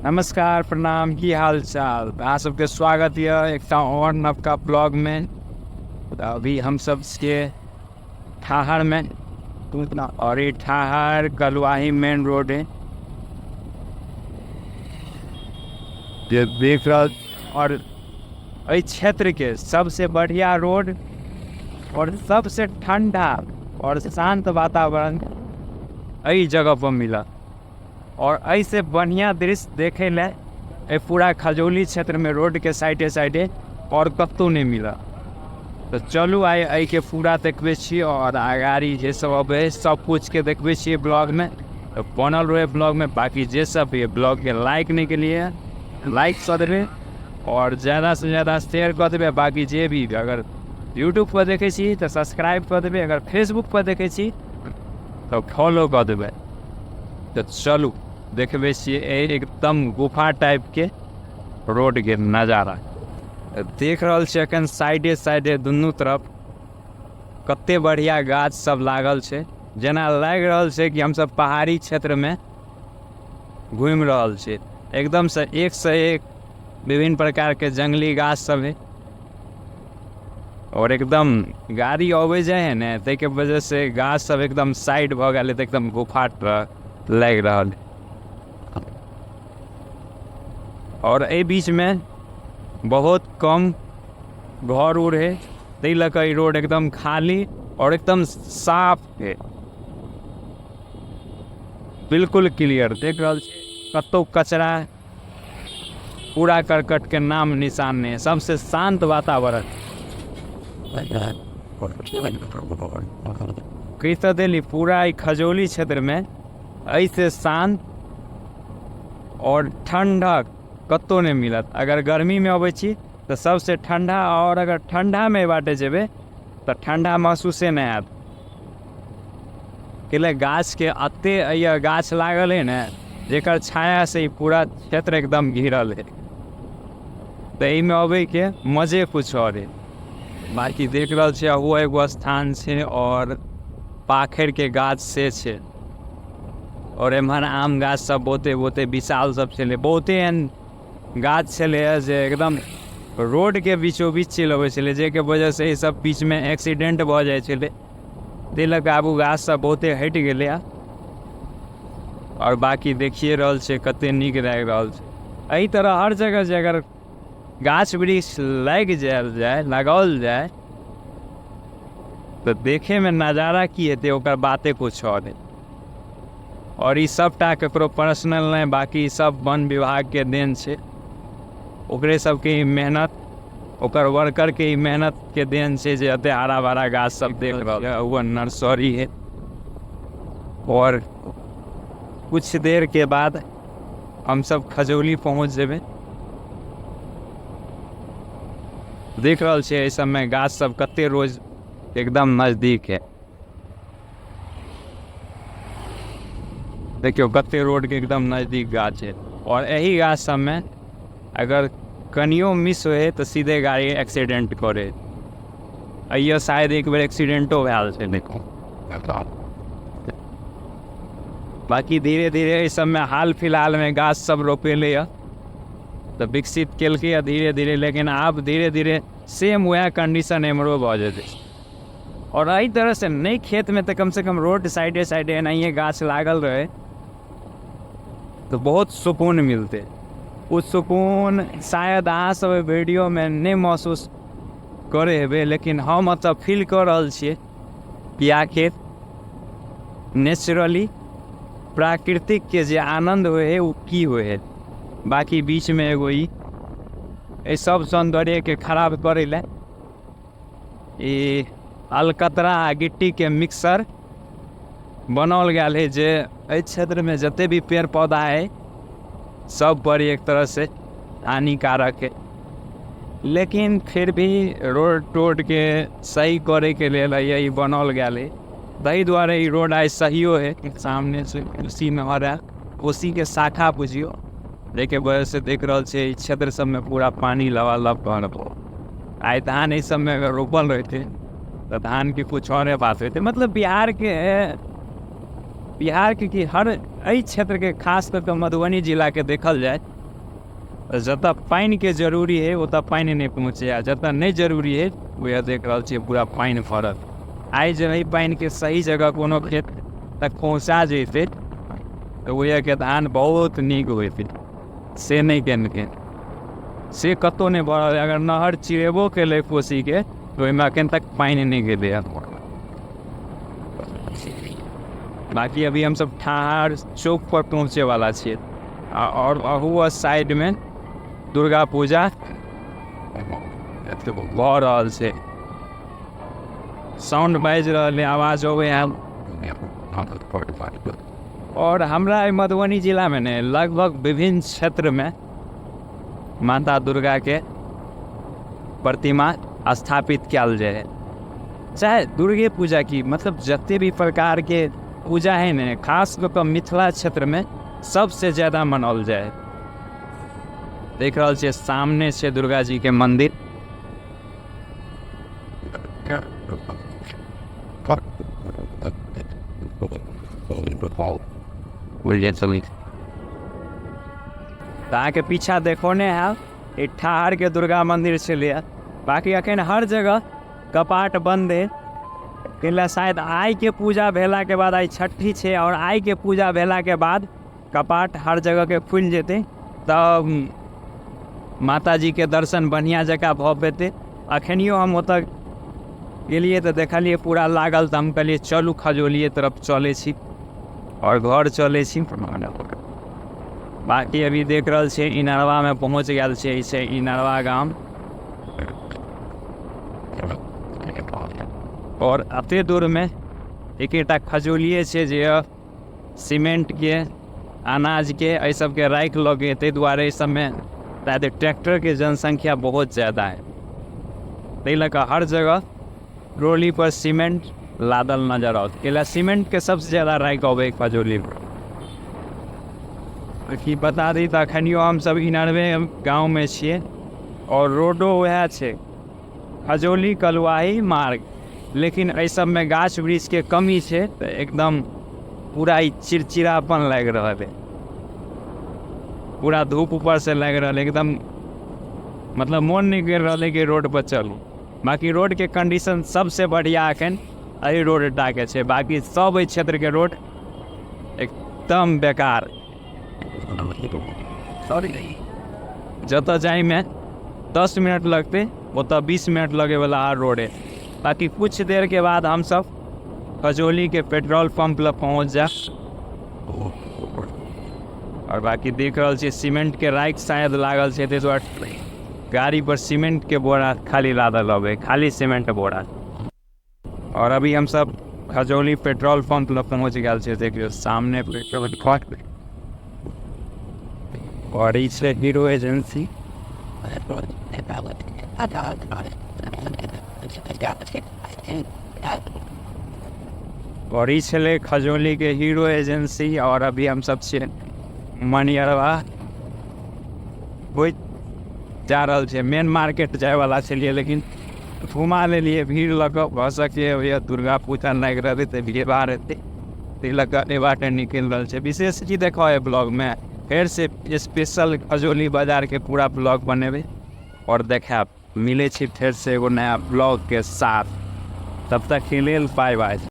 नमस्कार प्रणाम, की हाल चाल? अहाँ सबके स्वागत यऽ एकटा और नवका ब्लॉग में। तऽ अभी हम सब छियै ठाहर में और ई ठाहर कलुआही मेन रोड है जे देख रहल। और एहि क्षेत्र के सबसे बढ़िया रोड और सबसे ठंडा और शांत वातावरण एहि जगह पर मिलत और एहिसे बढ़िया दृश्य देखे ले एहि पूरा खजौली क्षेत्र में रोड के साइडे साइडे और कतौ नहीं मिलत। तो चलू आइ एहिके पूरा देखबै छी और अगाड़ी जे सब अबै है सब कुछ के देखबै छी ब्लॉग में। तो बनल रहे ब्लॉग में। बाकी जे सब भी ब्लॉग के लाइक नहीं के लिए लाइक कर देबै और ज़्यादा से ज़्यादा शेयर कर देबै। बाकी जे भी अगर यूट्यूब पर देखै छी तो सब्सक्राइब कर देबै, अगर फेसबुक पर देखै छी तो फॉलो कर देबै। तो चलू देखबै छी एकदम गुफा टाइप के रोड के नजारा। देख रहल छी अखन साइडे साइडे दुनू तरफ कते बढ़िया गाछ सब लागल छै, जेना लागि रहल छै कि हमसब पहाड़ी क्षेत्र में घूमि रहल छी। एकदम से एक से एक विभिन्न प्रकार के जंगली गाछ सब है और एकदम गाड़ी अबै जाइ है ने ताहिके वजह से गाछ सब एकदम साइड भऽ गेल है, तऽ एकदम गुफा लागि रहल है। और एहि बीच में बहुत कम घर उर है, ताहि लऽ कऽ ई रोड एकदम खाली और एकदम साफ है, बिल्कुल क्लियर। देख रहल छी कतौ कचरा कूड़ा करकट के नाम निशान नहीं है, सबसे शांत वातावरण। कहि तऽ देली पूरा ई खजौली क्षेत्र में एहिसे शांत और ठंडक कतौ नहीं मिलत। अगर गर्मी में अबै छी तऽ सबसे ठंडा, और अगर ठंडा में एहि बाटे जेबै तऽ ठंडा महसूसे नहीं हैत। कैले गाछ के अते एहिया गाछ लागल है ने जेकर छाया से ई पूरा क्षेत्र एकदम घिरल है, तऽ एहिमे अबै के मजे कुछ और है। बाकी देख रहल छियै ओहो एगो स्थान छै और पाखरि के गाछ से छै और एम्हर आम गाछ सब बहुते बहुते विशाल सब छलै, बहुते एहन गाछ छलै जे एकदम रोड के बीचो बीच चलि अबै छलै, जाहिके वजह से ई सब बीच में एक्सीडेंट भऽ जाइ छलै। ताहि लऽ कऽ आब ओ गाछ सब बहुते हटि गेलै हँ। और बाकी देखिए रहल छियै कते नीक लागि रहल छै। एहि तरह हर जगह जे अगर गाछ वृक्ष लागि जायल जाय, लगाओल जाय, तऽ देखे में नजारा की हेतै ओकर बाते कुछ और है। और ई सबटा ककरो पर्सनल नहि, बाकी सब वन विभाग के देन छै, ओकरे सबके ई मेहनत, ओकर वर्कर के ई मेहनत के देन छै जे एते हरा भरा गाछ सब देख रहल है। वो नर्सरी है और कुछ देर के बाद हम सब खजौली पहुंच जेबै। देख रहल छियै एहि सब में गाछ सब कते रोज एकदम नजदीक है। देखियौ कते रोड के एकदम नजदीक गाछ है और एही गाछ सब में अगर कनियो मिस होए तऽ सीधे गाड़ी एक्सीडेंट करे। अइयो शायद एक बेर एक्सीडेंटो भेल छै। देखो बाकी धीरे धीरे एहि सब में हाल फिलहाल में गाछ सब रोपेले यऽ तऽ विकसित केलकै यऽ धीरे धीरे, लेकिन आब धीरे धीरे सेम वएह कंडीशन एम्हरो भऽ जेतै। और एहि तरह से नहि खेत में तऽ कम से कम रोड साइडे साइडे एनाहिए गाछ लागल रहे तऽ बहुत सुकून मिलतै। ओ सुकून शायद अहाँ सब एहि वीडियो में नहि महसूस करै हेबै, लेकिन हम एतऽ फील कऽ रहल छियै कि आखिर नेचुरली प्राकृतिक के जे आनंद होइ है ओ की होइ है। बाकी बीच में एगो ई एहि सब सौंदर्य के खराब करै लए ई अलकतरा आ गिट्टी के मिक्सर बनाओल गेल है, जे एहि क्षेत्र में जते भी पेड़ पौधा है सब पर एक तरह से हानिकारक है। लेकिन फिर भी रोड टोड के सही करे के लेल ई बनाओल गेल है, ताहि दुआरे ई रोड आइ सहियो है। सामने से कोसी नहर है, कोसी के शाखा बुझियो, जाहिके वजह से देख रहल छियै ई क्षेत्र सब में पूरा पानी लबालब भरल। आइ धान एहि सब में अगर रोपल रहते तऽ धान के कुछ औरे बात होते। मतलब बिहार के कि हर एहि क्षेत्र के खास कऽ के मधुबनी जिला के देखल जाय तऽ जतऽ पानिके जरूरी हइ ओतऽ पानि नहि पहुँचै आ जतऽ नहि जरूरी हइ वएह देख रहल छियै पूरा पानि भरल। आइ जे एहि पानिके सही जगह कोनो खेत तक पहुँचा जैतै तऽ ओहिके धान बहुत नीक होइतै, से नहि केलकै, से कतहु नहि भऽ रहल। अगर नहर चिरेबो केलै कोसीके तऽ ओहिमे एखन तक पानि नहि गेलै हँ। बाकी अभी हमसब ठाढ़ चौक पर पहुँचे वाला छियै आओर अहू साइडमे दुर्गा पूजा भऽ रहल छै, साउंड बाजि रहल है, आवाज अबै है। और हमरा एहि मधुबनी जिलामे ने लगभग विभिन्न क्षेत्रमे माता दुर्गाके प्रतिमा स्थापित कयल जाइ है। चाहे दुर्गे पूजा की मतलब जते भी प्रकारके पूजा है ने, खास कऽ कऽ मिथिला क्षेत्रमे सबसे ज्यादा मनाओल जाइ है। देख रहल छियै सामने छै दुर्गा जी के मंदिर। तऽ अहाँके पीछा देखौने हैब ई ठाहरके दुर्गा मंदिर छलैए। बाकी अखन हर जगह कपाट बंद है, कैला शायद आइके पूजा भेलाके बाद, आइ छठी छै और आइके पूजा भेलाके बाद कपाट हर जगहके खुलि जेतै, तब माताजीके दर्शन बढ़िआँ जकाँ भऽ पेतै। अखनियो हम ओतऽ गेलियै तऽ देखलियै पूरा लागल, तऽ हम कहलियै चलू खजौलिये तरफ चलै छी और घर चलै छी। बाकी अभी देख रहल छियै इनरवामे पहुँच गेल छियै, ई छै इनरवा गाम। और एते दूरमे एकेटा खजौलिये छै जे सीमेंटके अनाजके एहि सबके राखि लऽ के, ताहि दुआरे एहि सबमे शायद ट्रैक्टरके जनसंख्या बहुत ज्यादा है, ताहि लऽ कऽ हर जगह ट्रॉली पर सीमेंट लादल नजर आओत। कैला सीमेंटके सबसँ ज्यादा राखि अबै खजौलीमे। की बता दी तऽ अखनियो हमसब इनरवे गाँवमे छियै और रोडो वएह छै खजौली कलुआही मार्ग, लेकिन एहि सबमे गाछ वृक्षके कमी छै तऽ एकदम पूरा ई चिड़चिड़ापन लागि रहल है, पूरा धूप ऊपरसँ लागि रहल है, एकदम मतलब मोन नहि करि रहल है कि रोड पर चलू। बाकी रोडके कंडीशन सबसँ बढ़िआँ एखन एहि रोड टाके छै, बाकी सब एहि क्षेत्रके रोड एकदम बेकार। जतऽ जाइमे 10 मिनट लगतै ओतऽ 20 मिनट लगैवला रोड है। बाकी कुछ देरके बाद हमसब खजौलीके पेट्रोल पंप लग पहुँच जायब। और बाकी देख रहल छियै सीमेंटके राइक शायद लागल छै, ताहि दुआरे गाड़ी पर सीमेंटके बोरा खाली लादल अबै, खाली सीमेंट बोरा। और अभी हमसब खजौली पेट्रोल पंप लग पहुँच गेल छियै, देखियौ सामने पेट्रोल पंप। और ई छै हीरो एजेंसी। और ई छलै खजौली के हीरो एजेंसी। और अभी हमसब छियै मनियरवा होइत जा रहल छै, मेन मार्केट जायवला छलियै लेकिन घुमा लेलियै भीड़ लऽ कऽ। भऽ सकैए दुर्गा पूजा लागि रहलै तऽ भीड़ भाड़ हेतै, ताहि लऽ कऽ एहि बाटे निकलि रहल छै। विशेष की देखऽ एहि ब्लॉगमे, फेरसँ स्पेशल खजौली बाजारके पूरा ब्लॉग बनेबै आओर देखायब। मिलै छी फेरसँ एगो नया ब्लॉगके साथ, तब तकके लेल बाय बाय।